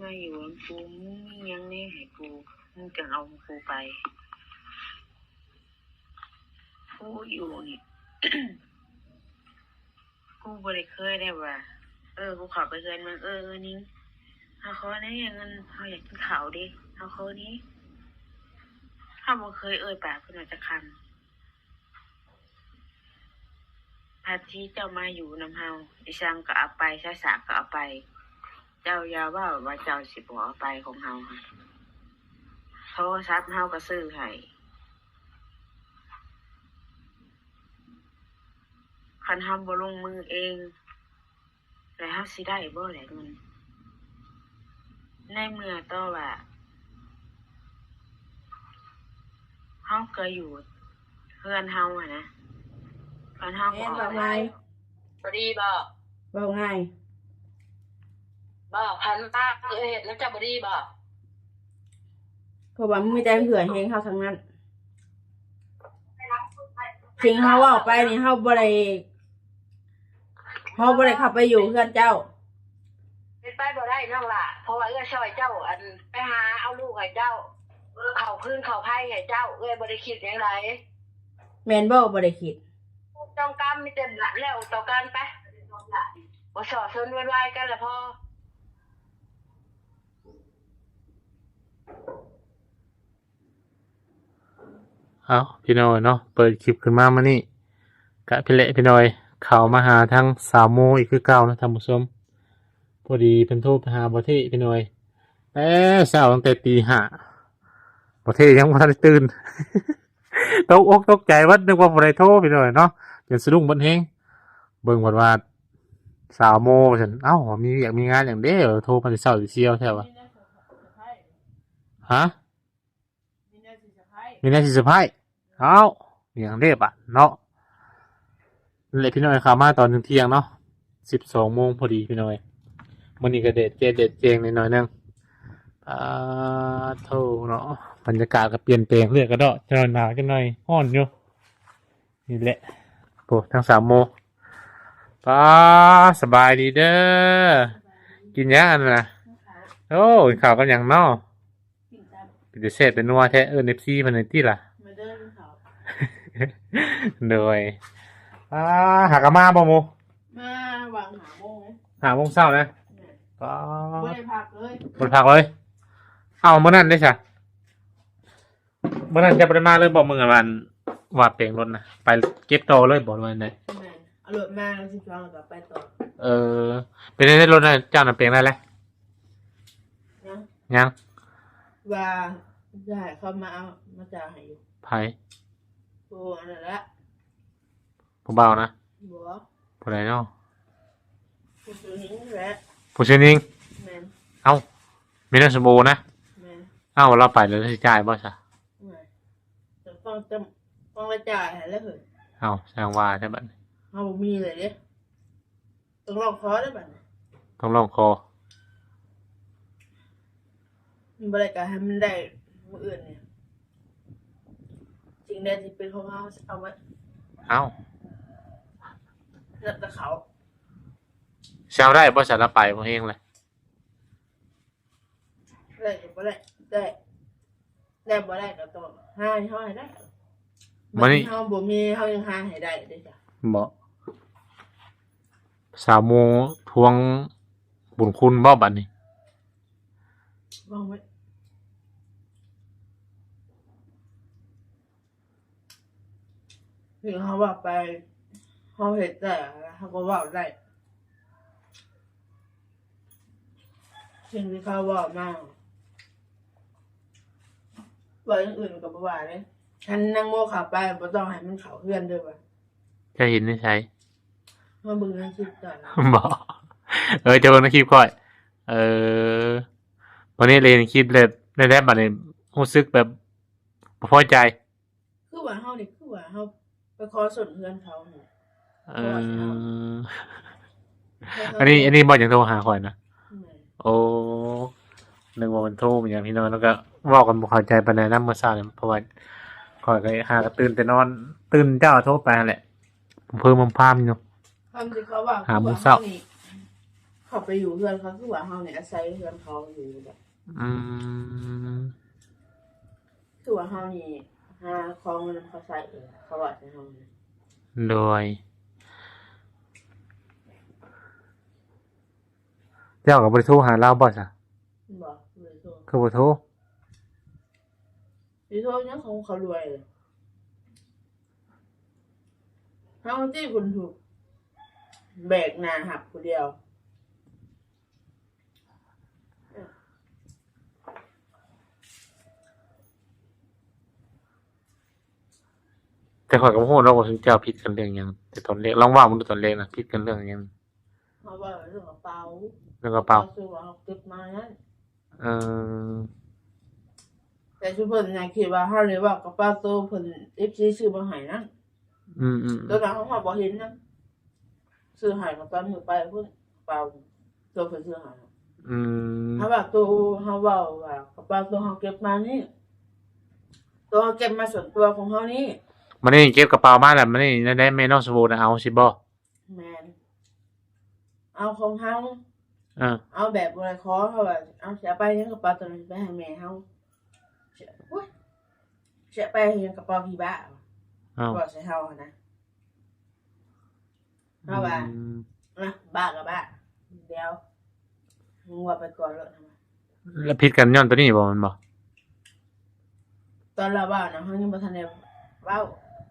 ມາຢູ່ນຳກູ ມີຫຍັງແດ່ໃຫ້ກູ ມຶງຈັ່ງເອົາຂອງກູໄປ. ກູຢູ່ນີ້ ກູບໍ່ໄດ້ເຄີຍໄດ້ວ່າ ເອີ ກູເຂົ້າໄປເຮືອນມຶງ ເອີ ເອີ ນິງ ເຮົາຂໍແດ່ເງິນ ເຮົາຢາກກິນເຂົ້າເດ້ ເຮົາຂໍແດ່. ເຮົາບໍ່ເຄີຍເອີ່ຍປາກເພິ່ນວ່າຈັກຄຳ. ພາທີເຈົ້າມາຢູ່ນຳເຮົາ ອີ່ສັງກໍເອົາໄປ ຊາສາກໍເອົາໄປ. ເຈົ້າຢ່າເວົ້າວ່າເຈົ້າຊິບໍ່ເອົາໄປຂອງເຮົາ. ໂທລະສັບເຮົາກໍຊື້ໃຫ້. ຄັນເຮົາບໍ່ລົງມືເອງ ແລ້ວເຮົາຊິໄດ້ບໍ່ແຫຼະເງິນ? ໃນເມື່ອຕໍ່ວ່າ ເຮົາກໍຢູ່ເຮືອນເຮົາຫັ້ນນະ ຄັນເຮົາບໍ່ອອກ ແມ່ນບໍ່? ບໍ່ດີບໍ່? ເວົ້າງ່າຍບໍ່? ຄັນວ່າເອື້ອຍເຮັດນຳເຈົ້າບໍ່ດີບໍ່? ເພາະວ່າມັນມີແຕ່ເຫື່ອແຮງເຮົາທັງນັ້ນ. ສິ່ງເຮົາເວົ້າໄປນີ້ ເຮົາບໍ່ໄດ້ ເຮົາບໍ່ໄດ້ເຂົ້າໄປຢູ່ເຮືອນເຈົ້າ. ເປັນໄປບໍ່ໄດ້ນ້ອງຫຼ້າ ເພາະວ່າເອື້ອຍຊ່ອຍເຈົ້າ ອັນ ໄປຫາເອົາລູກໃຫ້ເຈົ້າ ເຂົ້າຟືນເຂົ້າໄຟໃຫ້ເຈົ້າ ເອື້ອຍບໍ່ໄດ້ຄິດຫຍັງໃດ. ແມ່ນບໍ່? ບໍ່ໄດ້ຄິດ. ຕ້ອງການມີແຕ່ແລ້ວຕໍ່ກັນໄປ ບໍ່ສໍ້ຊົນໂວຍວາຍກັນລະພໍ. ເອົ້າ ພີ່ນ້ອງເນາະ ເປີດຄລິບຂຶ້ນມາມື້ນີ້ ກະພີ້ແຫຼະພີ່ນ້ອງ ເຂົ້າມາຫາທາງສາວໂມອີກຄືເກົ່ານະທ່ານຜູ້ຊົມ. ພໍດີເພິ່ນໂທໄປຫາບໍ່ເທພີ່ນ້ອງ ແຕ່ເຊົ້າ ຕັ້ງແຕ່ຕີຫ້າ ບໍ່ເທຍັງບໍ່ທັນໄດ້ຕື່ນ. ຕົກອົກຕົກໃຈເບິດ ນຶກວ່າຜູ້ໃດໂທພີ່ນ້ອງເນາະ ຈົນສະດຸ້ງເບິດແຮງ. ເບິ່ງເພິ່ນວ່າສາວໂມວ່າຊັ້ນ ເອົ້າ ມີວຽກມີງານຫຍັງເດ້ ໂທມາແຕ່ເຊົ້າແຕ່ຊຽວແທ້ວ່າ. ຮະ? ມີແນວຊິເຊີໄພ ມີແນວຊິເຊີໄພ. ເອົ້າ ມີຫຍັງເດ້ບາດເນາະ. ນັ້ນແຫຼະພີ່ນ້ອງ ເຂົ້າມາຕອນທ່ຽງໆເນາະ ສິບສອງໂມງພໍດີພີ່ນ້ອງ. ມື້ນີ້ກໍແດດແຈດແດດແຈ້ງໜ້ອຍໆໜຶ່ງ. ອາໂທເນາະ ບັນຍາກາດກໍປ່ຽນແປງເລື້ອຍກະເດາະ ຈັກໜ່ອຍໜາວ ຈັກໜ່ອຍຮ້ອນຢູ່. ນີ້ແຫຼະ ໂອ້ ທາງສາວໂມ. ປ້າ ສະບາຍດີເດີ. ກິນຫຍັງອັນນັ້ນນະ? ໂອ້ ກິນເຂົ້າກັບຫຍັງເນາະ? ກິນຕຳ ເປັນຕາແຊບຕານົວແທ້. ເອີ້ນເອັບຊີເພິ່ນໜ່ອຍຕິລະ. ມາເດີກິນເຂົ້າ. ໂດຍ. ປ້າ ຫາກໍມາບໍ່ໝູ່? ມາຫວ່າງຫ້າໂມງເດ້ ຫ້າໂມງເຊົ້ານະ. ແມ່ນ. ປ້າ ບໍ່ໄດ້ພັກເລີຍ ບໍ່ໄດ້ພັກເລີຍ. ເອົ້າ ມື້ນັ້ນເດ້ຊະ? ມື້ນັ້ນເຈົ້າບໍ່ໄດ້ມາເລີຍບໍ່? ມື້ອັນວ່າແປງລົດນະ ໄປເກັບຕໍ່ເລີຍບໍ່ ຫຼືວ່າໃດ? ແມ່ນ ເອົາລົດມາສິບສອງ ແລ້ວກໍໄປຕໍ່. ເອີ ເປັນໃດລົດນະ ເຈົ້ານະແປງໄດ້ແລ້ວ? ຍັງ ຍັງ ວ່າຈະໃຫ້ເຂົາມາເອົາ ມາຈ່າຍໃຫ້ຢູ່. ໃຜ? ໂອ້ ອັນນັ້ນລະ ຜູ້ບ່າວນະ? ບໍ່ ຜູ້ໃດເນາະ? ຜູ້ຊື່ນິງແຫຼະ. ຜູ້ຊື່ນິງ? ແມ່ນ. ເອົ້າ ມີນາງສົມໂອນະ? ແມ່ນ. ເອົ້າ ລາວໄປແລ້ວລາວຊິຈ່າຍບໍ່ຊະ? ແມ່ນ. ຕ້ອງ ຕ້ອງໄດ້ຈ່າຍໃຫ້ແລ້ວເຮີ້ຍ. ເອົ້າ ຊ່າງວ່າແທ້ບັດນີ້ ເຮົາບໍ່ມີເລີຍເດ້. ຕ້ອງຮ້ອງຂໍເດ້ບັດນີ້ ຕ້ອງຮ້ອງຂໍ. ມັນບໍ່ໄດ້ກໍໃຫ້ມັນໄດ້ມື້ອື່ນນີ້ ສິ່ງໃດທີ່ເປັນຂອງເຮົາເອົາໄວ້. ເອົ້າ ແລ້ວແຕ່ເຂົາ. ຊິເອົາໄດ້ບໍ່ຊະ ລາວໄປບໍ່ແຮງແລ້ວ? ໄດ້ກໍບໍ່ໄດ້ ໄດ້ ໄດ້ບໍ່ໄດ້ກໍຕ້ອງຫາໃຫ້ເຮົາໃຫ້ໄດ້. ບັດນີ້ເຮົາບໍ່ມີ ເຮົາຍັງຫາໃຫ້ໄດ້ເດ້ຈ້ະ. ບໍ່ ສາວໂມທວງບຸນຄຸນບໍ່ບັດນີ້? ວາງໄວ້. ເຮົາເວົ້າໄປ ເຮົາເຮັດໄດ້ເຮົາກໍເວົ້າໄດ້. ສິ່ງທີ່ເຂົາເວົ້າມາ ເວົ້າຢ່າງອື່ນກໍບໍ່ວ່າເດ້. ຄັນນາງໂມເຂົ້າໄປ ບໍ່ຕ້ອງໃຫ້ມັນເຂົ້າເຮືອນເດີວ່າ. ເຈົ້າເຫັນໃນໃສ? ມາເບິ່ງໃນຄລິບເຈົ້າ. ບໍ່ ເອີ ເຈົ້າເບິ່ງໃນຄລິບຂ້ອຍ. ເອີ ບັດນີ້ເລີຍເຫັນຄລິບແລ້ວ ແນວໃດບັດນີ້ ຮູ້ສຶກແບບບໍ່ພໍໃຈ? ຄືວ່າເຮົານີ້ ຄືວ່າເຮົາໄປຂໍສົນເຮືອນເຂົາ. ເອີ ອັນນີ້ ອັນນີ້ບໍ່ຍັງໂທຫາຂ້ອຍນະ. ແມ່ນ. ໂອ້ ນຶກວ່າມັນໂທມາຫຍັງພີ່ນ້ອງ ແລ້ວກໍເວົ້າກັນບໍ່ເຂົ້າໃຈປານໃດນຳມື້ເຊົ້ານີ້ ເພາະວ່າຂ້ອຍກໍຫາກໍຕື່ນແຕ່ນອນ ຕື່ນເຊົ້າໂທໄປຫັ້ນແຫຼະ ເພີມພາມຢູ່. ຄຳທີ່ເຂົາເວົ້າ ຫ້າໂມງເຊົ້າ. ເຂົາໄປຢູ່ເຮືອນເຂົາ ຄືວ່າເຮົານີ້ອາໄສເຮືອນເຂົາຢູ່ແບບ ອືມ ຄືວ່າເຮົານີ້ຫາຂອງນຳເຂົາໃຊ້ເອງ ເຂົາເວົ້າໃສ່ເຮົານີ້. ໂດຍ. ເຈົ້າກໍບໍ່ໄດ້ໂທຫາລາວບໍ່ຊະ? ບໍ່ ບໍ່ໄດ້ໂທ. ຄືບໍ່ໂທ? ຊິໂທຫຍັງ ຂອງເຂົາລວຍ. ເຮົາຕິຄົນທຸກ ແບກໜ້າຮັບຜູ້ດຽວ. ແຕ່ຂ້ອຍກໍບໍ່ຮູ້ດອກວ່າເຈົ້າຜິດກັນເລື່ອງຫຍັງ ແຕ່ຕອນແລກ ລອງເວົ້າເບິ່ງດູຕອນແລກນະ ຜິດກັນເລື່ອງຫຍັງ? ເຮົາເວົ້າເລື່ອງກະເປົາ ເລື່ອງກະເປົາ ກະເປົາທີ່ວ່າເຮົາເກັບມານັ້ນ. ເອີ ແຕ່ຊຸມເພິ່ນນະຄິດວ່າເຮົາເລີຍເວົ້າກະເປົາໂຕເພິ່ນ ເອັຟຊີ ຊື້ມາໃຫ້ນັ້ນ. ອືມໆ ໂຕນັ້ນເຮົາບໍ່ເຫັນນຳ ຊື້ໃຫ້ກະຕອນມື້ໄປພຸ້ນ ກະເປົາໂຕເພິ່ນຊື້ໃຫ້. ອືມ ເຮົາວ່າໂຕ ເຮົາເວົ້າວ່າກະເປົາໂຕເຮົາເກັບມານີ້ ໂຕເຮົາເກັບມາສ່ວນຕົວຂອງເຮົານີ້. ບາດນີ້ເກັບກະເປົາມາແລ້ວ ບາດນີ້ແນວໃດ ແມ່ນ້ອງສະໂຫວນະເອົາຊິບໍ່? ແມ່ນ ເອົາຂອງເຮົາ. ເອີ ເອົາແບບບໍ່ໄດ້ຂໍ ເຮົາວ່າເອົາ ຊິເອົາໄປຫຍັງ ກະເປົາໂຕນັ້ນ ໄປໃຫ້ແມ່ເຮົາ. ໂອ້ຍ ຊິເອົາໄປເຮັດຫຍັງ ກະເປົາຜີບ້າ. ເວົ້າໃສ່ເຮົາຫັ້ນນະ ເຮົາວ່າ ອືມ ອະ ບ້າກະບ້າ ດຽວ ມຶງເວົ້າໄປກ່ອນໂລດ. ແລ້ວຜິດກັນຍ້ອນໂຕນີ້ບໍ່ ແມ່ນບໍ່? ຕອນລາວເວົ້ານະ ເຮົາຍັງບໍ່ທັນໄດ້ເວົ້າ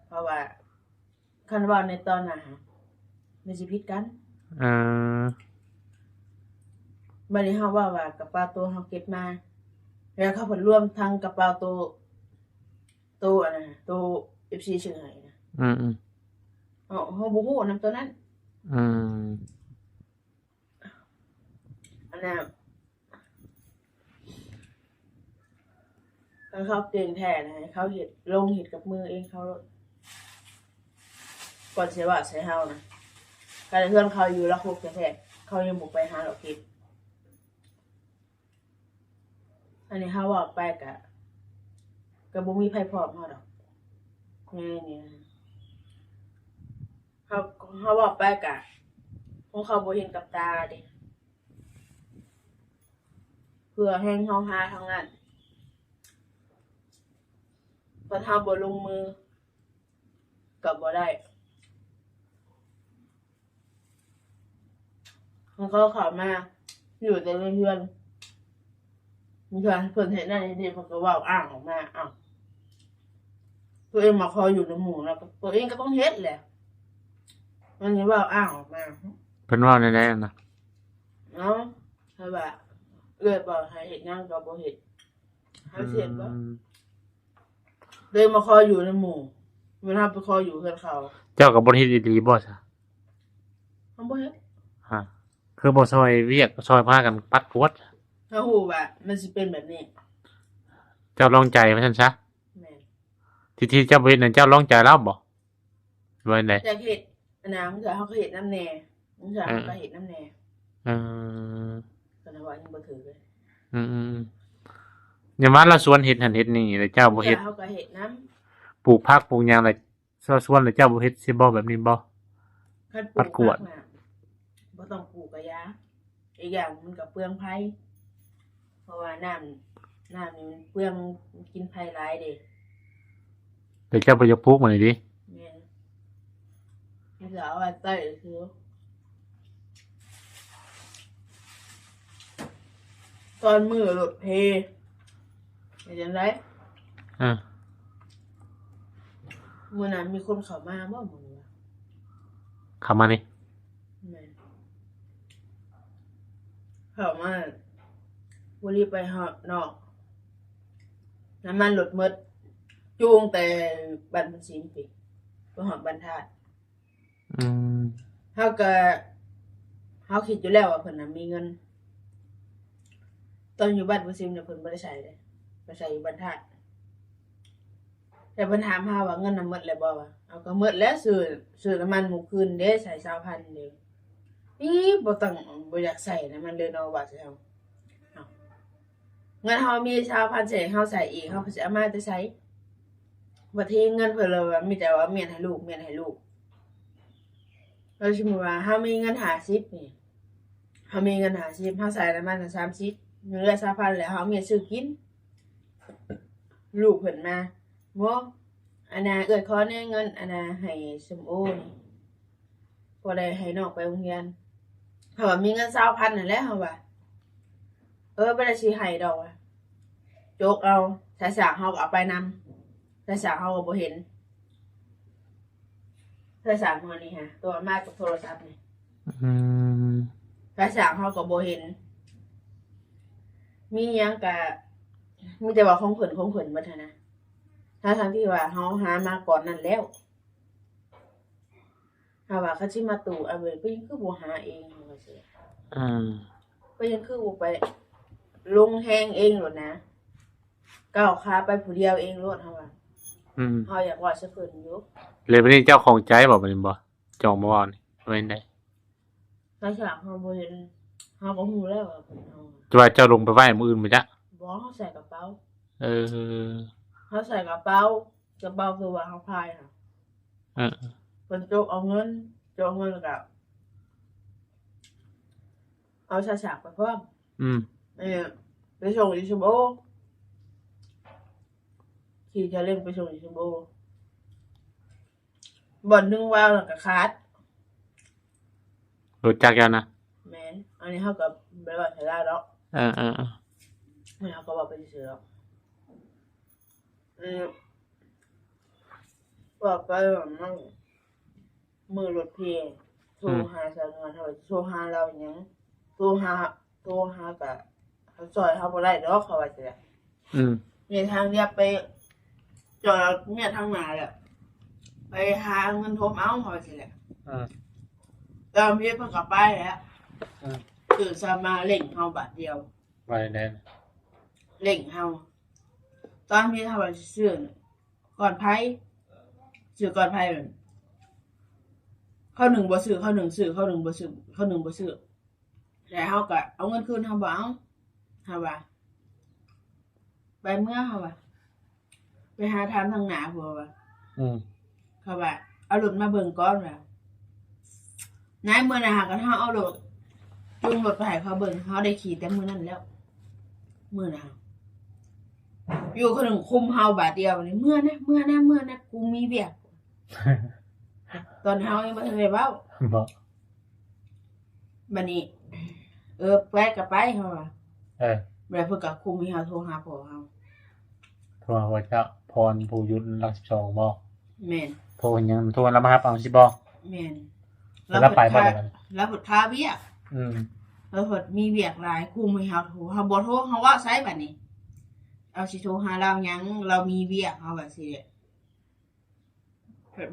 ເພາະວ່າ ຄັນເວົ້າໃນຕອນນັ້ນ ມັນຊິຜິດກັນ. ເອີ ບາດນີ້ເຮົາເວົ້າວ່າກະເປົາໂຕເຮົາເກັບມາ ແລ້ວເຂົາເພິ່ນລວມທັງກະເປົາໂຕ ໂຕອັນນັ້ນ ໂຕ ເອັຟຊີ ຊື້ໃຫ້ນະ. ອືມໆ ເຮົາ ເຮົາບໍ່ຮູ້ນຳໂຕນັ້ນ. ອືມ ອັນນັ້ນ ຄັນເຂົາເກັ່ງແທ້ນະ ໃຫ້ເຂົາເຮັດ ລົງເຮັດກັບມືເອງເຂົາໂລດ ກ່ອນຊິເວົ້າໃສ່ເຮົານະ. ຄັນເຮືອນເຂົາຢູ່ລະຫົກແທ້ໆ ເຂົາຍັງບໍ່ໄປຫາລະເຮັດ. ອັນນີ້ເຮົາເວົ້າໄປກະ ກະບໍ່ມີໃຜພ້ອມເຮົາດອກ ໃນນີ້ນະ. ເຮົາ ເຮົາເວົ້າໄປກະ ຄົນເຂົາບໍ່ເຫັນກັບຕາເດ້ ເພື່ອແຮງເຮົາຫາທາງນັ້ນ ຄັນເຮົາບໍ່ລົງມືກະບໍ່ໄດ້. ເຂົາເຂົ້າມາຢູ່ແຕ່ໃນເຮືອນ ເພິ່ນເຮັດນັ້ນເຮັດນີ້ ເພິ່ນກໍເວົ້າອ້າງອອກມາ. ເອົ້າ ຕົວເອງມາຂໍຢູ່ນຳໝູ່ ແລ້ວຕົວເອງກໍຕ້ອງເຮັດແຫຼະ ມັນເວົ້າອ້າງອອກມາ. ເພິ່ນເວົ້າແນວໃດນະ? ເອົ້າ ເພິ່ນວ່າເອື້ອຍບອກໃຫ້ເຮັດຫຍັງກໍບໍ່ເຮັດ ເຮົາຊິເຮັດບໍ່? ອືມ ເລີຍມາຂໍຢູ່ນຳໝູ່ ແມ່ນເຮົາໄປຂໍຢູ່ເຮືອນເຂົາ. ເຈົ້າກໍບໍ່ໄດ້ເຮັດອີ່ຫຼີບໍ່ຊະ? ເຮົາບໍ່ເຮັດ. ຮະ ຄືບໍ່ຊ່ອຍວຽກ ຊ່ອຍພາກັນປັດກວາດ? ເຮົາຮູ້ວ່າມັນຊິເປັນແບບນີ້ ເຈົ້າລອງໃຈວ່າຊັ້ນຊະ. ແມ່ນ ທີ່ ທີ່ເຈົ້າບໍ່ເຮັດນັ້ນ ເຈົ້າລອງໃຈລາວບໍ່? ວ່າໃດ? ຢາກເຮັດ ອັນນັ້ນ ບາງເທື່ອເຮົາກໍເຮັດນຳແດ່ ບາງເທື່ອເຮົາກໍເຮັດນຳແດ່. ເອີ ເອີ ກໍເວົ້າຍັງບໍ່ຖືກເລີຍ. ອືມໆ ຢ່າມາລາວຊວນເຮັດຫັ້ນເຮັດນີ້ ແລ້ວເຈົ້າບໍ່ເຮັດ. ບາງເທື່ອເຮົາກໍເຮັດນຳ ປູກຜັກປູກຫຍັງ ແລ້ວຊວນ ຊວນ ແລ້ວເຈົ້າບໍ່ເຮັດຊິບໍ່ ແບບນີ້ບໍ່? ຄັນປູກຜັກນະ ບໍ່ຕ້ອງປູກກະຢ່າ ອີກຢ່າງມັນກໍເປືອງໄຟ ເພາະວ່ານ້ຳ ນ້ຳນີ້ມັນເປືອງ ມັນກິນໄຟຫຼາຍເດ້. ແຕ່ເຈົ້າບໍ່ຢາກປູກມັນນີ້ຕິ? ແມ່ນ ມີແຕ່ເອົາໄວ້ໃຕ້ຊື່ ຕອນມື້ລົດເພ ເປັນຈັ່ງໃດ? ເອີ ມື້ນັ້ນມີຄົນເຂົ້າມາບໍ່ມື້ນັ້ນ? ເຂົ້າມານີ້? ແມ່ນ ເຂົ້າມາ ບໍ່ໄດ້ໄປຮອດນອກ ນ້ຳມັນລົດໝົດ ຈູງແຕ່ບ້ານພຸນຊິມພີ້ ໄປຮອດບ້ານທາດ. ອືມ ເຮົາກໍ ເຮົາຄິດຢູ່ແລ້ວວ່າເພິ່ນນະມີເງິນ ຕອນຢູ່ບ້ານພຸນຊິມນະ ເພິ່ນບໍ່ໄດ້ໃຊ້ເດ້ ໄປໃຊ້ຢູ່ບ້ານທາດ. ແລ້ວເພິ່ນຖາມເຮົາວ່າ ເງິນນະໝົດແລ້ວບໍ່? ວ່າ ເອົາ ກໍໝົດແລ້ວ ຊື້ ຊື້ນ້ຳມັນມື້ຄືນເດ້ ໃສ່ຊາວພັນເດ້. ອີ ບໍ່ຕ້ອງ ບໍ່ຢາກໃຊ້ນະ ມັນເລີຍເນາະ ວ່າຊິເຮົາ ເອົາ ເງິນເຮົາມີຊາວພັນ ຊິໃຫ້ເຮົາໃຊ້ອີກ ເຮົາຊິເອົາມາແຕ່ໃສ? ບັດທີ່ເງິນເພິ່ນລະວ່າ ມີແຕ່ວ່າມ້ຽນໃຫ້ລູກ ມ້ຽນໃຫ້ລູກ. ລະສົມມຸດວ່າເຮົາມີເງິນຫ້າສິບນີ້ ເຮົາມີເງິນຫ້າສິບ ເຮົາໃສ່ນ້ຳມັນສາມສິບ ຍັງເຫຼືອຊາວພັນ ແລ້ວເຮົາເອົາເມຍຊື້ກິນ. ລູກເພິ່ນມາ ບໍ່ ອັນນ່າ ເອື້ອຍຂໍແດ່ເງິນ ອັນນ່າ ໃຫ້ສົມໂອນີ້ ພໍໄດ້ໃຫ້ນ້ອງໄປໂຮງຮຽນ. ເຮົາວ່າມີເງິນຊາວພັນຫັ້ນແຫຼະ ເຮົາວ່າ ເອີ ບໍ່ໄດ້ຊິໃຫ້ດອກ ວ່າ ຈົກເອົາ. ສາຍສາກເຮົາກໍເອົາໄປນຳ ສາຍສາກເຮົາກໍບໍ່ເຫັນ. ສາຍສາກມື້ນີ້ຫາ ຕົວມາກັບໂທລະສັບນີ້ ອືມ ສາຍສາກເຮົາກໍບໍ່ເຫັນ. ມີຫຍັງກະມີແຕ່ວ່າຂອງເພິ່ນ ຂອງເພິ່ນເບິດຫັ້ນນະ ທັງໆທີ່ວ່າເຮົາຫາມາກ່ອນນັ້ນແລ້ວ. ເຮົາວ່າຄັນຊິມາຕູ້ເອົາເວີຍ ເພິ່ນຍັງຄືບໍ່ຫາເອງ ເຮົາວ່າຊີ້ ອືມ ເພິ່ນຍັງຄືບໍ່ໄປລົງແຮງເອງໂລດນະ ກ້າວຂາໄປຜູ້ດຽວເອງໂລດ ເຮົາວ່າ ອືມ ເຮົາຢາກເວົ້າໃສ່ເພິ່ນຢູ່. ແລ້ວບັດນີ້ເຈົ້າຂອງໃຈບໍ່ ບັດນີ້ບໍ່ ຈອງມາເວົ້ານີ້ ວ່າຈັ່ງໃດ? ສາຍສາກເຮົາບໍ່ເຫັນ ເຮົາກໍຮູ້ແລ້ວວ່າເພິ່ນເອົາ ແຕ່ວ່າເຈົ້າລົງໄປໄວ້ມື້ອື່ນບໍ່ຈະ? ບໍ່ ເຮົາໃສ່ກະເປົາ. ເອີ ເຮົາໃສ່ກະເປົາ ກະເປົາຄືວ່າເຮົາພາຍຫັ້ນ ເອີ ເພິ່ນຈົກເອົາເງິນ ຈົກເອົາເງິນແລ້ວກະເອົາສາຍສາກໄປພ້ອມ. ອືມ ເອີ ໄປສົ່ງຢູ່ສົມໂອ ຂີ່ຊາເລັງໄປສົ່ງຢູ່ສົມໂອ. ບ່ອນດຶງວາວນັ້ນກໍຂາດ ລົດຈັກເຈົ້ານະ. ແມ່ນ ອັນນີ້ເຮົາກໍບໍ່ໄດ້ເວົ້າໃສ່ລາວດອກ. ເອີໆໆ ອັນນີ້ເຮົາກໍເວົ້າໄປຊື່ໆດອກ. ອືມ ເວົ້າໄປເວົ້າມາ ມື້ລົດເພໂທ ອືມ ຫາສາວນວນ ເຮົາວ່າຊິໂທຫາລາວຫຍັງ ໂທຫາ ໂທຫາກະ ເຂົາຊ່ອຍເຮົາບໍ່ໄດ້ດອກ ເຂົາວ່າຊີ້ແຫຼະ. ອືມ ມີທາງດຽວໄປຈອດເມຍທາງໜ້າແຫຼະ ໄປຫາເງິນທົບເອົາ ເຂົາວ່າຊີ້ແຫຼະ. ອືມ ແຕ່ວ່າເມຍເພິ່ນກໍໄປແລ້ວ. ອືມ ຕື່ນເຊົ້າມາເລັ່ງເຮົາບາດດຽວ ວ່າແນວໃດ ເລັ່ງເຮົາ ຕອນເມຍເຮົາວ່າຊິຊື້ ກ່ອນໃຜ ຊື້ກ່ອນໃຜ ເຂົາໜຶ່ງບໍ່ຊື້ ເຂົາໜຶ່ງຊື້ ເຂົາໜຶ່ງບໍ່ຊື້ ເຂົາໜຶ່ງບໍ່ຊື້ ແລ້ວເຮົາກໍເອົາເງິນຄືນ ເຮົາບໍ່ເອົາ ເຮົາວ່າ ໄປເມືອ ເຮົາວ່າ ໄປຫາຖາມທາງໜ້າ ເຂົາວ່າ ອືມ ເຂົາວ່າ ເອົາລົດມາເບິ່ງກ່ອນ ວ່າ ນາຍ ມື້ນັ້ນຫາກັນເຮົາເອົາລົດ ຈູງລົດໄປໃຫ້ເຂົາເບິ່ງ ເຮົາໄດ້ຂີ່ແຕ່ມື້ນັ້ນແລ້ວ. ມື້ນັ້ນຢູ່ຄົນໜຶ່ງຄຸມເຮົາບາດດຽວນີ້ ເມືອນະ ເມືອນະ ເມືອນະ ກູມີວຽກ. ຕອນເຮົາຍັງບໍ່ທັນໄດ້ເວົ້າ ບໍ່ ບັດນີ້ ເອີ ໄປກໍໄປ ເຮົາວ່າ ເອີ ບັດເພິ່ນກໍຄຸມໃຫ້ເຮົາໂທຫາພໍ່ເຮົາ. ໂທຫາພໍ່ເຈົ້າ ພອນ ຜູ້ຢູ່ຫຼັກສິບສອງບໍ່? ແມ່ນ ໂທຫຍັງ ໂທລາວມາຮັບເອົາຊີ້ບໍ່? ແມ່ນ ແລ້ວລາວໄປບໍ່? ລາວເພິ່ນຄາວຽກ ອືມ ລາວເພິ່ນມີວຽກຫຼາຍ ຄຸມໃຫ້ເຮົາໂທ ເຮົາບໍ່ໂທ ເຮົາເວົ້າໃສ່ບັດນີ້ ເຮົາຊິໂທຫາລາວຫຍັງ ລາວມີວຽກ ເຮົາວ່າຊີ້.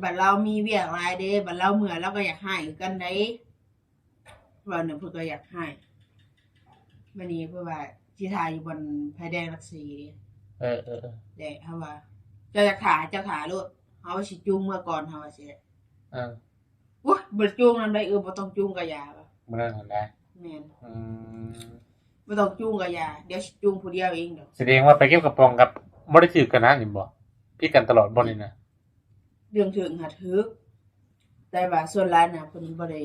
ບັດລາວມີວຽກຫຼາຍເດ້ ບັດລາວເມື່ອຍລາວກໍຢາກຮ້າຍຄືກັນໃດ໋ ເວົ້າແນວເພິ່ນກໍຢາກຮ້າຍ. ບັດນີ້ເພິ່ນວ່າຊິຖ້າຢູ່ບ່ອນໄຟແດງຫຼັກສີ່ເດ້. ເອີໆໆ ແດະ ເຮົາວ່າ ເຈົ້າຢາກຖ້າ ເຈົ້າຖ້າໂລດ ເຮົາຊິຈູງເມືອກ່ອນ ເຮົາວ່າຊີ້. ເອີ ໂອ້ຍ ບໍ່ໄດ້ຈູງນຳໃດ໋ ເອີ ບໍ່ຕ້ອງຈູງກໍຢ່າ ມື້ນັ້ນຫັ້ນນະ. ແມ່ນ ອືມ ບໍ່ຕ້ອງຈູງກໍຢ່າ ດຽວຊິຈູງຜູ້ດຽວເອງດອກ. ສະແດງວ່າໄປເກັບກະປ໋ອງກັບ ບໍ່ໄດ້ຖືກກັນນະນີ້ບໍ່? ຜິດກັນຕະຫຼອດບໍ່ນີ້ນະ? ເລື່ອງຖືກຫາຖືກ ແຕ່ວ່າສ່ວນຫຼາຍນະ ເພິ່ນບໍ່ໄດ້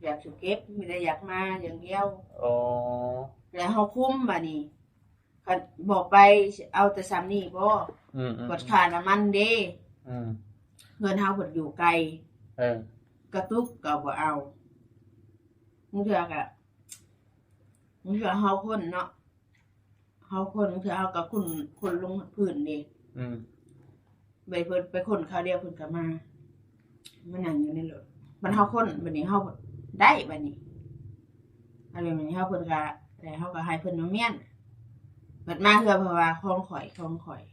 ຢາກຖືກເກັບ ມີແຕ່ຢາກມາຢ່າງດຽວ. ອໍ ແລ້ວເຮົາຄຸມບາດນີ້ ຄັນບໍ່ໄປຊິເອົາແຕ່ສ່ຳນີ້ບໍ່? ອືມໆໆ ບັດຄ່ານ້ຳມັນເດ້. ອືມ ເຮືອນເຮົາເພິ່ນຢູ່ໄກ ເອີ ກະຕຸກກໍບໍ່ເອົາ ບາງເທື່ອກະ ບາງເທື່ອເຮົາຄົນເນາະ ເຮົາຄົນ ບາງເທື່ອເຮົາກໍຂົນ ຂົນລົງພື້ນເດ້. ອືມ ໄປເພິ່ນໄປຂົນຄາວດຽວເພິ່ນກໍມາ ມານັ່ງຢູ່ໃນລົດ ບັດເຮົາຂົນ ບັດນີ້ເຮົາໄດ້ ບັດນີ້ ອັນນີ້ເຮົາ ເພິ່ນກໍ ແລ້ວເຮົາກໍໃຫ້ເພິ່ນມາມ້ຽນ ບັດມາເທື່ອເພິ່ນວ່າຂອງຂ້ອຍ ຂອງຂ້ອຍ.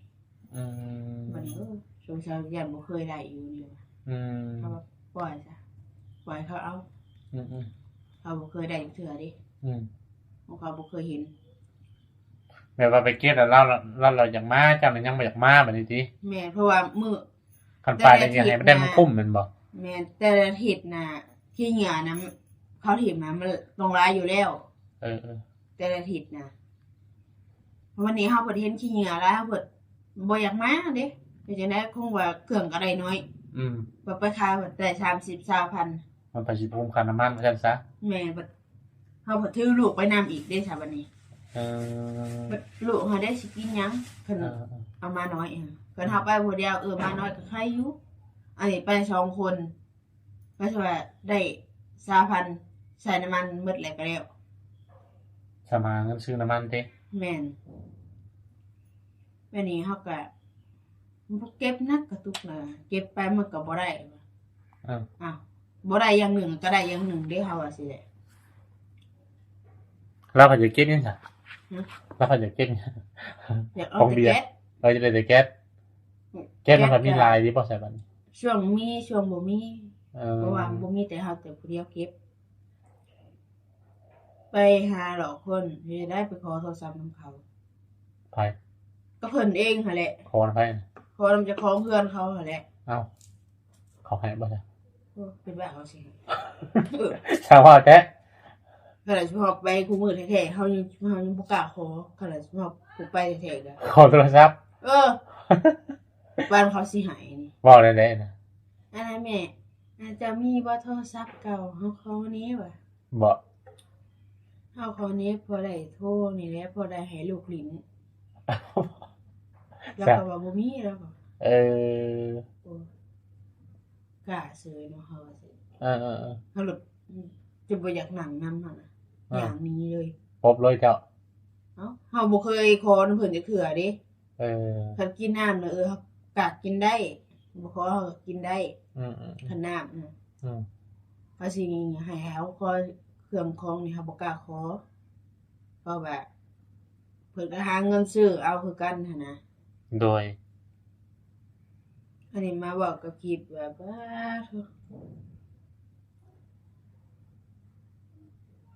ອືມ ບັດນີ້ ໂອ້ ສົງໄສຢ້ານບໍ່ເຄີຍໄດ້ຢູ່ນີ້ວ່າ. ອືມ ເຮົາວ່າປ່ອຍຊະ ປ່ອຍເຂົາເອົາ. ອືມໆ ເຮົາບໍ່ເຄີຍໄດ້ຈັກເທື່ອເດ້. ອືມ ເຮົາກໍບໍ່ເຄີຍເຫັນ ແບບວ່າໄປເກັບແລ້ວ ລາວ ລາວ ລາວຢາກມາ ເຈົ້ານັ້ນຍັງບໍ່ຢາກມາ ບາດນີ້ຕິ. ແມ່ນ ເພາະວ່າມື້ ຄັນໄປແລ້ວຢາກໃຫ້ມັນໄດ້ມັນຄຸ້ມແມ່ນບໍ່? ແມ່ນ ແຕ່ລະທິດນະ ຂີ້ເຫຍື້ອນະ ເຂົາຖິ້ມນະ ມັນຕ້ອງຫຼາຍຢູ່ແລ້ວ. ເອີໆ ແຕ່ລະທິດນະ ວັນນີ້ເຮົາເພິ່ນເຫັນຂີ້ເຫຍື້ອຫຼາຍ ເຮົາເພິ່ນບໍ່ຢາກມາເດ້. ເຮັດຈັ່ງໃດ ຄົງວ່າເຄື່ອງກໍໄດ້ໜ້ອຍ. ອືມ ວ່າໄປຂາຍໄດ້ສາມສິບ ຊາວພັນ ມັນໄປຊິກຸ້ມຄ່ານ້ຳມັນວ່າຊັ້ນຊະ. ແມ່ນ ບັດ ເຮົາພັດຖືລູກໄປນຳອີກເດ້ຊະບັດນີ້. ເອີ ລູກເຮົາໄດ້ຊິກິນຫຍັງ ຄັນ ເອີ ເອົາໝານ້ອຍ. ເອີ ຄັນເຮົາໄປຜູ້ດຽວ ເອີ ໝານ້ອຍກໍໄຄຢູ່. ອັນນີ້ໄປສອງຄົນ ກໍຖືວ່າໄດ້ຊາວພັນ ໃສ່ນ້ຳມັນໝົດແລ້ວກໍແລ້ວ. ສາມາດເງິນຊື້ນ້ຳມັນຕິ? ແມ່ນ. ແບບນີ້ເຮົາກໍ ບໍ່ເກັບໜັກກະຕຸກນະ ເກັບໄປມັນກໍບໍ່ໄດ້. ເອີ ອ້າວ ບໍ່ໄດ້ຢ່າງໜຶ່ງກໍໄດ້ຢ່າງໜຶ່ງເດ້ ເຮົາວ່າຊີ້ແຫຼະ. ລາວກໍຢາກເກັບຫຍັງຊະ? ຫຶ? ລາວກໍຢາກເກັບຫຍັງ? ຢາກເອົາແຕ່ແກັສ. ເອີ ຢາກໄດ້ແຕ່ແກັສ. ແກັສມັນກໍມີຫຼາຍດີບໍ່ຊະບັດນີ້? ຊ່ວງມີ ຊ່ວງບໍ່ມີ. ເອີ ເພາະວ່າບໍ່ມີແຕ່ເຮົາແຕ່ຜູ້ດຽວເກັບ. ໄປຫາຫຼອກຄົນ ເຮັດໃດໄປຂໍໂທລະສັບນຳເຂົາ. ໃຜ? ກໍເພິ່ນເອງຫັ້ນແຫຼະ. ຂໍນຳໃຜ? ຂໍນຳເຈົ້າຂອງເຮືອນເຂົາຫັ້ນແຫຼະ. ເອົ້າ ເຂົາໃຫ້ບໍ່ຊະ? ໂອ້ ຄິດວ່າເຂົາຊິໃຫ້. ເອີ ຊ່າງວ່າແທ້. ຂະໜາດຊິຮອດໄປຄູ່ມື້ແທ້ໆ ເຮົາຍັງ ເຮົາຍັງບໍ່ກ້າຂໍ. ຂະໜາດຊິຮອດໄປແທ້ໆ ກໍຂໍໂທລະສັບ. ເອີ ປານເຂົາຊິໃຫ້ນີ້. ເວົ້າແນວໃດນະ? ອັນນັ້ນແມ່ ອາດຈະມີບໍ່ໂທລະສັບເກົ່າ ເຮົາຂໍແດ່ວ່າ. ບໍ່ ເຮົາຂໍແດ່ ພໍໄດ້ໂທນີ້ແຫຼະ ພໍໄດ້ໃຫ້ລູກຫຼິ້ນ. ລາວກໍວ່າບໍ່ມີ ລາວກໍ ເອີ ໂອ້ ກ້າເສີຍເນາະ ເຮົາວ່າຊີ້. ເອີໆໆ ເຮົາລະ ອືມ ຈົນບໍ່ຢາກນັ່ງນຳຫັ້ນນະ. ເອີ ຍ່າງໜີເລີຍ ປົບເລີຍເຈົ້າ. ເອົ້າ ເຮົາບໍ່ເຄີຍຂໍນຳເພິ່ນຈັກເທື່ອເດ້. ເອີ ຄັນກິນນ້ຳນະ ເອີ ເຮົາກະກິນໄດ້ ບໍ່ຂໍເຮົາກໍກິນໄດ້. ອືມໆໆ ຄັນນ້ຳນະ ອືມ ເຮົາຊິໃຫ້ເຮົາຂໍເຄື່ອງຂອງນີ້ ເຮົາບໍ່ກ້າຂໍ ເພາະວ່າເພິ່ນກໍຫາເງິນຊື້ເອົາຄືກັນຫັ້ນນະ. ໂດຍ ອັນນີ້ມາເວົ້າກັບກິບວ່າ ປາໂທ້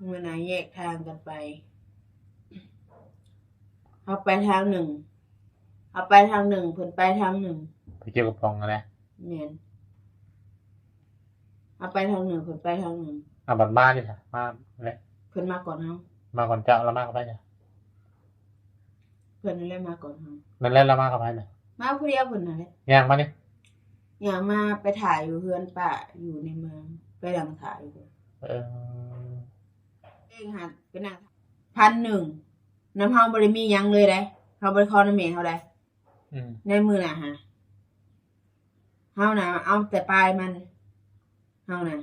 ມື້ໜ້າແຍກທາງກັນໄປ. ເຮົາໄປທາງໜຶ່ງ ເຮົາໄປທາງໜຶ່ງ ເພິ່ນໄປທາງໜຶ່ງ. ໄປກ່ຽວກັບປ່ອງຫັ້ນແຫຼະ. ແມ່ນ ເຮົາໄປທາງໜຶ່ງ ເພິ່ນໄປທາງໜຶ່ງ. ອາ ບັດມານີ້ຊະ ມາແຫຼະ. ເພິ່ນມາກ່ອນເຮົາ. ມາກ່ອນເຈົ້າ ລະມາກັບໃຜຊະ? ເພິ່ນນັ້ນແຫຼະມາກ່ອນເຮົາ. ນັ້ນແຫຼະ ລະມາກັບໃຜນະ? ມາຜູ້ດຽວເພິ່ນນັ້ນແຫຼະ. ຍ່າງມານີ້? ຍ່າງມາໄປຖ້າຢູ່ເຮືອນປ້າຢູ່ໃນເມືອງ ໄປນັ່ງຖ້າຢູ່. ເອີ ເອງຫັ້ນໄປນັ່ງ ພັນໜຶ່ງ ນຳເຮົາບໍ່ໄດ້ມີຫຍັງເລີຍເດ້ ເຮົາບໍ່ໄດ້ຂໍນຳແມ່ເຮົາເດ້. ອືມ ໃນມື້ນັ້ນຫາ ເຮົານະເອົາແຕ່ປາຍມັນ ເຮົານະ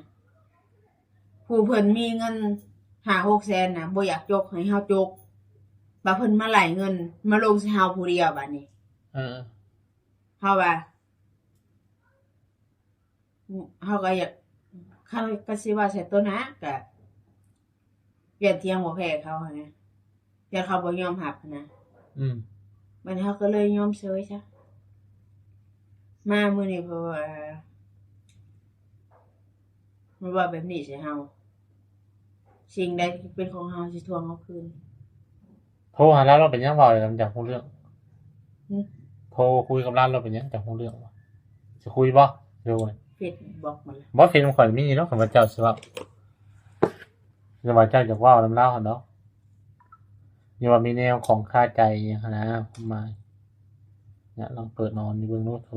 ຜູ້ເພິ່ນມີເງິນຫ້າຫົກແສນນະ ບໍ່ຢາກຈົກໃຫ້ເຮົາຈົກ ບາດເພິ່ນມາໄລ່ເງິນມາລົງໃສ່ເຮົາຜູ້ດຽວບາດນີ້. ເອີ ເຮົາວ່າ ເຮົາກໍຢາກ ຄັນ ກໍຊິວ່າໃສ່ໂຕນະ ກະຢ້ານຖຽງບໍ່ແພ້ເຂົາຫັ້ນນະ ຢ້ານເຂົາບໍ່ຍອມຮັບຫັ້ນນະ. ອືມ ບັດນີ້ເຮົາກໍເລີຍຍອມເຊີຍຊະ ມາມື້ນີ້ ເພາະວ່າມັນເວົ້າແບບນີ້ໃສ່ເຮົາ ສິ່ງໃດທີ່ເປັນຂອງເຮົາຊິທວງເອົາຄືນ. ໂທຫາລາວ ລາວເປັນຫຍັງເວົ້ານຳຈັກຮູ້ເລື່ອງ? ຫຶ? ໂທຄຸຍກັບລາວ ລາວເປັນຫຍັງຈັກຮູ້ເລື່ອງ? ຊິຄຸຍບໍ່? ໂທນີ້ ເຟສບລັອກມັນລະ. ບໍ່ ເຟສຂອງຂ້ອຍມີເນາະ ຄັນວ່າເຈົ້າຊິເວົ້າ ຄັນວ່າເຈົ້າຢາກເວົ້ານຳລາວຫັ້ນເນາະ ຍັງວ່າມີແນວຂ້ອງຄາໃຈອີ່ຫຍັງຫັ້ນນະ ຄວາມໝາຍ. ເນຍ ລອງເປີດນອນຢູ່ເບິ່ງໂລດໂທ.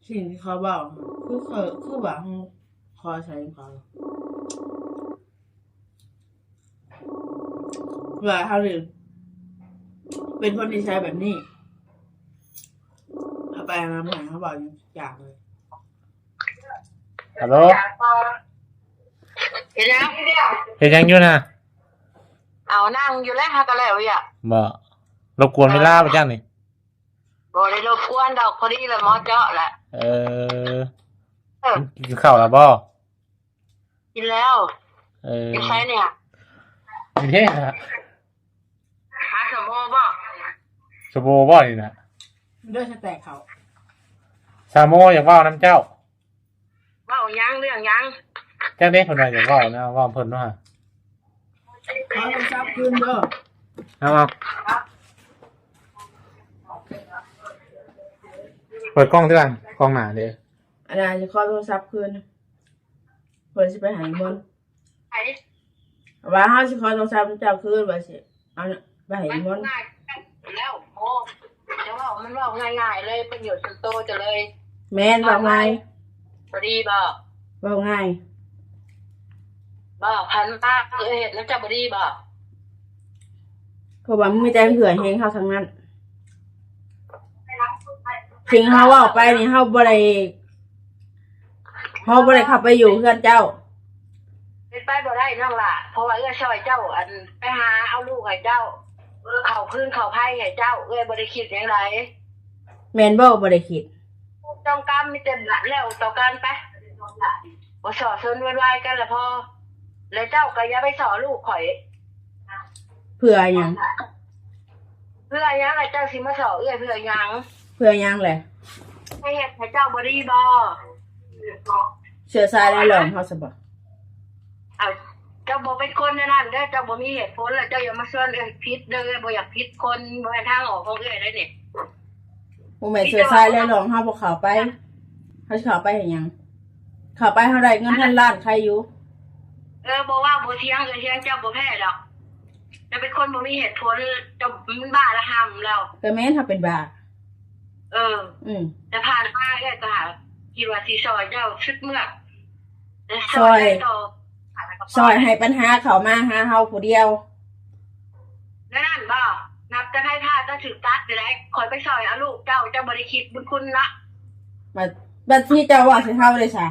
ສິ່ງທີ່ເຂົາເວົ້າ ຄືເຂົາ ຄືວ່າເຮົາຂໍໃສ່ເຂົາ ວ່າເຮົານີ້ເປັນຄົນນິໄສແບບນີ້ ເອົາໄປມາໃຫ້ເຮົາເວົ້າຢ່າງຈາກເລີຍ. ຮັລໂຫຼ ເຮັດຫຍັງ? ເຮັດຫຍັງຢູ່ນະ? ເອົາ ນັ່ງຢູ່ແຫຼະ ຫາກໍແລ້ວວຽກ. ບໍ່ ລົບກວນເວລາບໍ່ຈັກນີ້? ບໍ່ໄດ້ລົບກວນດອກ ພໍດີລະໝໍເຈາະລະ. ເອີ ເອີ ກິນ ກິນເຂົ້າລະບໍ່? ກິນແລ້ວ. ເອີ ຢູ່ໃສນີ້? ຢູ່ເດ້ລະ. ຫາສາໂມບໍ່? ສາໂມບໍ່ນີ້ນະ? ເດີ ສະແຕກເຂົ້າ. ສາໂມຢາກເວົ້ານຳເຈົ້າ. ເວົ້າຫຍັງ? ເລື່ອງຫຍັງ? ຈັກເດ້ ເພິ່ນວ່າຢາກເວົ້ານະ ເວົ້າເພິ່ນເນາະ. ເອົາໂທລະສັບຄືນເດີ. ເອົາ ເອົາ ເປີດກ້ອງເດີ ກ້ອງໜ້າເດ້. ອັນນັ້ນຊິຂໍໂທລະສັບຄືນ ເພິ່ນຊິໄປໃຫ້ມົນ. ໃຜ? ວ່າເຮົາຊິຂໍໂທລະສັບເຈົ້າຄືນ ວ່າຊິເອົາໄປໃຫ້ມົນ. ແລ້ວ ໂອ້ ຈະເວົ້າ ມັນເວົ້າງ່າຍໆເລີຍ ປະໂຫຍດສ່ວນໂຕເຈົ້າເລີຍ. ແມ່ນ ເວົ້າງ່າຍ. ບໍ່ດີບໍ່? ເວົ້າງ່າຍ ບໍ່ ຄັນວ່າເອື້ອຍເຮັດນຳເຈົ້າບໍ່ດີບໍ່? ເພາະວ່າມີແຕ່ເຫື່ອແຮງເຮົາທັງນັ້ນ. ສິ່ງເຮົາເວົ້າໄປນີ້ ເຮົາບໍ່ໄດ້ ເຮົາບໍ່ໄດ້ເຂົ້າໄປຢູ່ເຮືອນເຈົ້າ. ເປັນໄປບໍ່ໄດ້ນ້ອງຫຼ້າ ເພາະວ່າເອື້ອຍຊ່ອຍເຈົ້າ ອັນ ໄປຫາເອົາລູກໃຫ້ເຈົ້າ ເຂົ້າຟືນເຂົ້າໄຟໃຫ້ເຈົ້າ ເອື້ອຍບໍ່ໄດ້ຄິດຫຍັງຫຼາຍ. ແມ່ນບໍ່? ບໍ່ໄດ້ຄິດ. ຕ້ອງການມີແຕ່ແລ້ວຕໍ່ກັນໄປ ບໍ່ສໍ້ຊົນວຸ່ນວາຍກັນລະພໍ. ແລະເຈົ້າກໍຢ່າໄປສໍ້ລູກຂ້ອຍ. ເພື່ອຫຍັງ? ເພື່ອຫຍັງລະ ເຈົ້າຊິມາສໍ້ເອື້ອຍເພື່ອຫຍັງ? ເພື່ອຫຍັງແຫຼະ? ໄປເຮັດໃຫ້ເຈົ້າບໍ່ດີບໍ່? ເຊື້ອຊາຍລາຍລ້ອງເຮົາຊະບໍ່? ເອົາ ເຈົ້າບໍ່ເປັນຄົນແນວນັ້ນເດີ ເຈົ້າບໍ່ມີເຫດຜົນ ແລ້ວເຈົ້າຢ່າມາຊວນເອື້ອຍຜິດເດີ ເອື້ອຍບໍ່ຢາກຜິດຄົນ ບໍ່ແມ່ນທາງອອກຂອງເອື້ອຍໄດ໋ນີ້. ບໍ່ແມ່ນເຊື້ອຊາຍລາຍລ້ອງ ເຮົາບໍ່ເຂົ້າໄປ. ເຮົາຊິເຂົ້າໄປເຮັດຫຍັງ? ເຂົ້າໄປເຮົາໄດ້ເງິນພັນລ້ານ ໃຄຢູ່. ເອີ ບໍ່ເວົ້າບໍ່ຖຽງ ເອື້ອຍຖຽງເຈົ້າບໍ່ແພ້ດອກ. ເຈົ້າເປັນຄົນບໍ່ມີເຫດຜົນ ເຈົ້າມັນບ້າລະຫຳແລ້ວ. ກໍແມ່ນ ເຮົາເປັນບ້າ. ເອີ ອືມ ແຕ່ຜ່ານມາເອື້ອຍກໍຄິດວ່າຊິຊ່ອຍເຈົ້າສຸດເມືອກ ແຕ່ຊ່ອຍ ຊ່ອຍ ໄດ້ຕໍ່ ຊ່ອຍໃຫ້ບັນຫາເຂົ້າມາຫາເຮົາຜູ້ດຽວ. ແນວນັ້ນບໍ່? ນັບແຕ່ໃຜພາເຈົ້າຖືກຕັດນີ້ແຫຼະ ຂ້ອຍໄປຊ່ອຍເອົາລູກເຈົ້າ ເຈົ້າບໍ່ໄດ້ຄິດບຸນຄຸນເນາະ. ບັດ ບັດທີ່ເຈົ້າເວົ້າໃສ່ເຮົາເດ້ຊະ.